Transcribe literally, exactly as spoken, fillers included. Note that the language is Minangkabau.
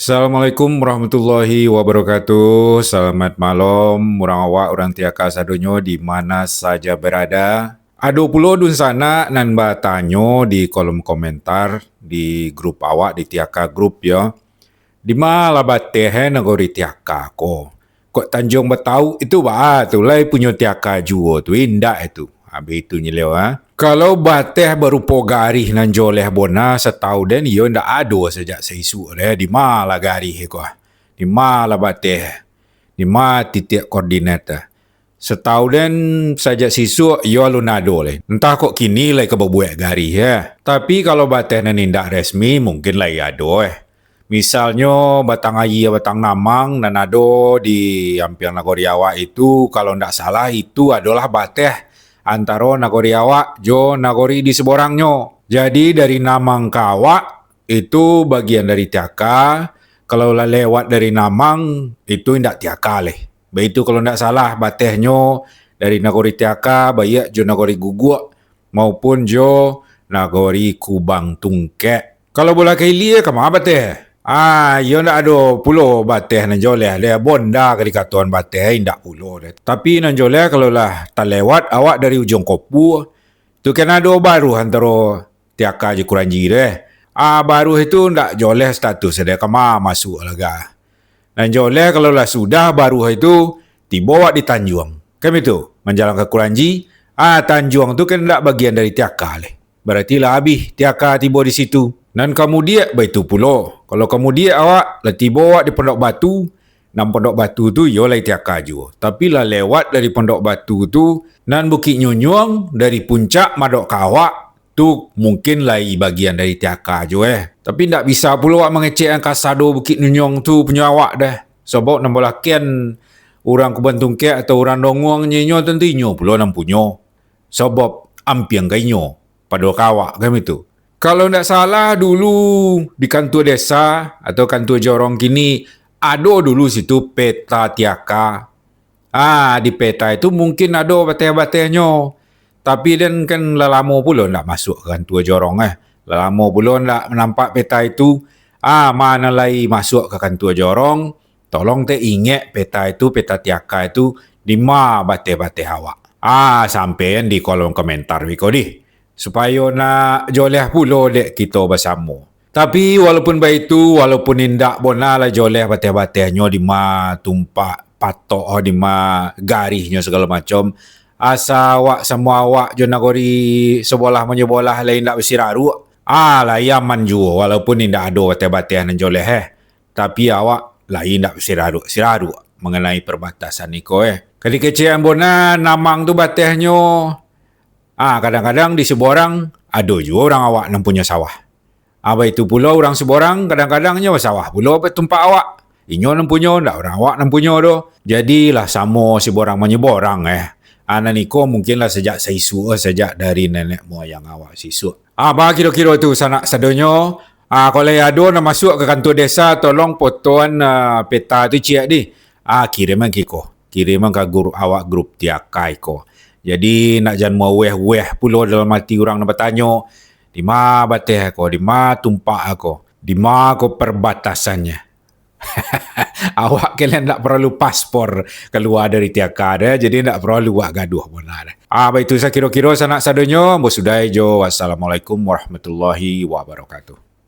Assalamualaikum warahmatullahi wabarakatuh. Selamat malam, urang awak, urang Tiaka sadonyo di mana saja berada. Ado pulo dunsanak nan batanyo di kolom komentar di grup awak, di Tiaka Group yo. Di ma lah bateh, eh, nagori Tiaka ko? Kok Tanjuang Batauk itu baa tu lai punyo Tiaka juo tu, indak itu. Habis itu nyilio, ha. Kalau bateh barupo garih nan joleh bona, satau den iyo indak ado sajak saisuak deh. Di ma lah garih ko? Di ma lah bateh? Di ma titik koordinat? Satau den sajak saisuak iyo alun ado lai. Entah kok kini lai ka babuek garih, eh. Tapi kalau bateh nan indak resmi, mungkin lai ado, eh. Misalnyo, batang aia, batang namang nan ado di ampiang nagori awak itu, kalau ndak salah, itu adolah bateh antaro nagori awak jo nagori di saborangnyo. Jadi, dari namang ka awak, itu bagian dari Tiaka, kalau lah lewat dari namang, itu indak Tiaka leh. Baitu kalau ndak salah, batehnyo dari nagori Tiaka, baiak jo nagori Guguak, maupun jo nagori Kubang Tungkek. Kalau bola ka ilia, ka ma bateh? Ah, iyo ndak ado pulo bateh nan joleh deh. Bonda ka dikatoan bateh, indak pulo deh. Tapi nan joleh kalau lah talewat awak dari Ujuang Kopu, tu kan ado baruah antaro Tiaka jo Kuranji deh. Ah, baruah itu ndak joleh status deh, ka ma masuak lah ga. Nan joleh kalau lah sudah baruah itu, tibo awak di Tanjuang. Kan baitu, manjalang ka Kuranji, ah, Tanjuang tu kan ndak bagian dari Tiaka leh. Barati lah abih Tiaka tibo di situ. Nan ka mudiak baitu pulo. Kalau ka mudiak awak, lah tibo awak di Pondok Batu, nan Pondok Batu tu iyo lai Tiaka juo. Tapi lah lewat dari Pondok Batu tu, nan Bukik Nyunyuang, dari puncak madok ka awak, tu mungkin lai bagian dari Tiaka juo, eh. Tapi ndak bisa pulo awak mangecek nan kasado Bukik Nyunyuang tu punyo awak deh. Sabab nan balakian urang Kubang Tungkek atau urang Donguang nyo, inyo tantu inyo pulo nan punyo. Sabab ampiang ka inyo, pado ka awak, kan baitu. Kalau ndak salah, dulu di kantua desa atau kantua jorong kini, ado dulu situ peta Tiaka. Ah, di peta itu mungkin ado bateh-batehnyo. Tapi den kan lah lamo pulo ndak masuak ka kantua jorong, eh. Lah lamo pulo ndak nampak peta itu. Ah, ma nan lai masuak ka kantua jorong, tolong teh ingek peta itu, peta Tiaka itu, di ma bateh-bateh awak. Ah, sampaian di kolom komentar wiko dih. Supayo nak joleh pulo dek kito basamo. Tapi, walaupun baitu, walaupun indak bona lah joleh bateh-batehnyo, di ma tumpak patok, di ma garihnyo sagalo macam, asa awak samo awak jo nagori sabolah manyobolah lai indak basiraruak, ah, lai aman juo, walaupun indak ado bateh-bateh nan joleh, eh. Tapi awak lai indak basiraruak-siraruak manganai parbatasan iko, eh. Ka dikecekan bona, namang tu batehnyo, ah, kadang-kadang di saborang ado juo urang awak nan punyo sawah. Ah, baitu pulo urang saborang, kadang-kadang nyo basawah pulo tumpak awak. Inyo nan punyo, ndak urang awak nan punyo doh. Jadi lah samo saborang manyaborang, eh. Ah, nan iko mungkin lah sajak saisuak, sajak dari nenek moyang awak saisuak. Ah, ba kiro-kiro tu sanak sadonyo. Ah, kalau lai ado nan masuak ka kantua desa, tolong potoan, ah, peta tu ciek dih. Ah, kiriman ka iko. Kiriman ka grup awak, grup Tiaka iko. Jadi, nak jan mauweh-weh pulo dalam ati urang nan batanyo, di ma bateh ko, di ma tumpak ko, di ma ko parbatasannyo. Awak kalian ndak paralu paspor kalua dari Tiaka deh, jadi ndak paralu awak gaduah bona deh. Ah, baitu sakiro-kiro sanak sadonyo, ambo sudahi jo. Wassalamualaikum warahmatullahi wabarakatuh.